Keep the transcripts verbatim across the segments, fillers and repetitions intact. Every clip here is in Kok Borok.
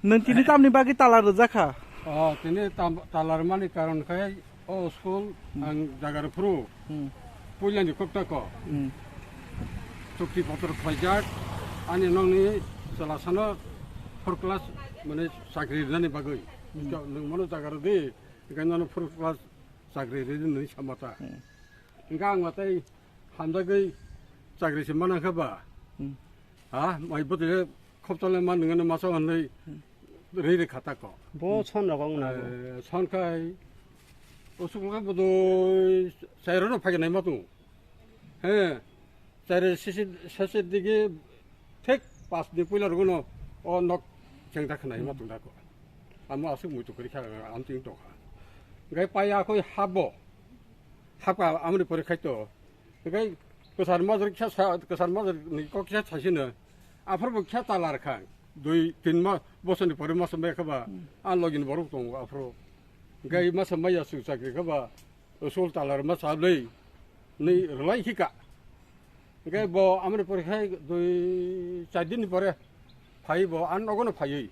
Nwng tini tamni bagwi tala rwjak kha? Oh, tini tam-, tala rwmani karon khe o school Hmm. ang jaga rw phuru Hmm. puilani kokta ko. Hmm. Chukti potor khlaijak ani nongni chwla sano four class mane chakri rwnani bagwi. Hmm. Nwng mano jaga rw di, hwnkhe nono four class chakri rw di nini samata. Hmm. Hwnkhe ang matai hamjagwi chakri se mana kha ba? Hmm. Ha, mai bwtwi khopchole ma nungano masa hwnwi Hmm. rwi rwi khata ko. Bo son rok wng na bo? Eh, son khai, o suklo khai bodoi chairo no phaiga naima tung. He, chairo sisi, sisi digi thik pas ni puila rwgwno o nok chengda khna hima Hmm. tung da ko. Amo aswk muitu kwrwi kha, amtwing tong kha. Gai paya khoi habo. Hapka amoni pore khai to. Gai kwsar major kisa sa, kwsar major ni kok kisa sasino. Aphar bo kisa talar kha. Dui tin ma bosoni pore masa mai kha ba. Hmm. An login borok tongo aphro. Gai masa mai ya su chakri kha ba. Usul talar ma sablei ni rwlai khika. Hwnkhe bo amoni pore khai dui char din ni pore phai bo, ang nogo no phaiwi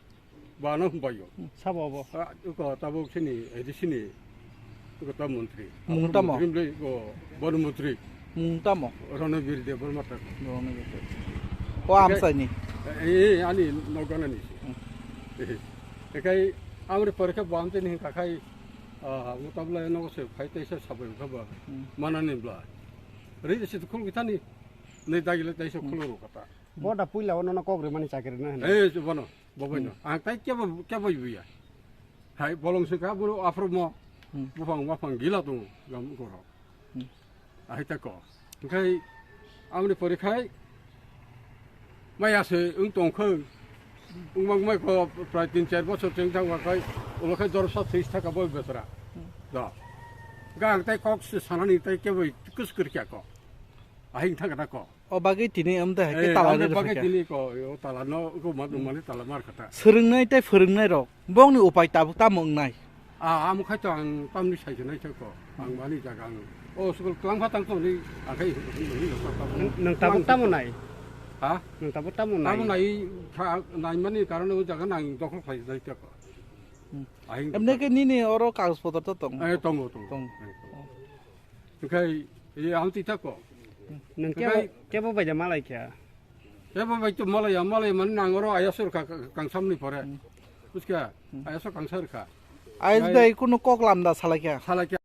bo ano humbai o. Sabo bo? Ah, uko tabuk sini, edi sini, uko ta montri. Mung tamo? Montri mlei uko bon montri. Mung tamo? Ronobir Debbarma ta. Ronobir Debbarma. O amsai ni? Eh, eh, ani nogo nani si. Hmm. Eh, eh, kai amoni pore khai bo amtwi ni hwnkha khai, ah, mutabla nogo se phai teisa sabai kha ba. Hmm. Manani bla. Rei se khul kithani. Nei dagile teisa Hmm. khuluru kata. Bo da puila o nono kok rwmani chakri na hwnwi. Eh, bono, bo bai no. Hmm. Ang tai kebo, kebo buya. Hai, bolong se ka buru afro mo. Hmm. Buphang, buphang gila tongo, gam goro. Hmm. Ahai ta ko. Hwnkhe amoni pore khai maya se wng tong kho. Wng mang mai ko prai tin char bochor cheng thang wa khai, ulo khai jor sa this thaka boi besra. Hmm. Da. Ga ang tai kok se sanani tai kebo kus kur kya ko. Ahing thang kata ko. O bagwi tini amtwi hai khe Eh, tala amtwi rw bagwi kha khe. Tini ko, o tala no, ko ma, Hmm. mani tala mar kata. Swrwngnai tei phwrwngnai rok, bongni upai tabuk tamo wngnai? Ah, amo khai to ang tamni sai khe nai thai ko. Ang mani jaga ang. O school klang pha tang to ni, ang khai ni, ni, ni, Nwng, nwng tabuk tamo nai? Ha? Nwng tabuk tamo nai? Tamo nai, kha, nai mani karon o jaga nang dokhol khai nai thai ko. Hmm. Ahing Emne khe nini oro kagoj potor to tong? Eh, tongo, tongo. Tong. Eh, tongo. Hwnkhe, e, ang twi tako. Nwng Hwnkhe kebo, kebo bai da malai kha? Kebo bai to malai ya, malai mani nang oro ayasor ka, ka, kangsamni pore. Hmm. Buskha, Hmm. ayasor kangsar kha. Ayas Nai- bai kuno kok lamda salai kha? Salai kha.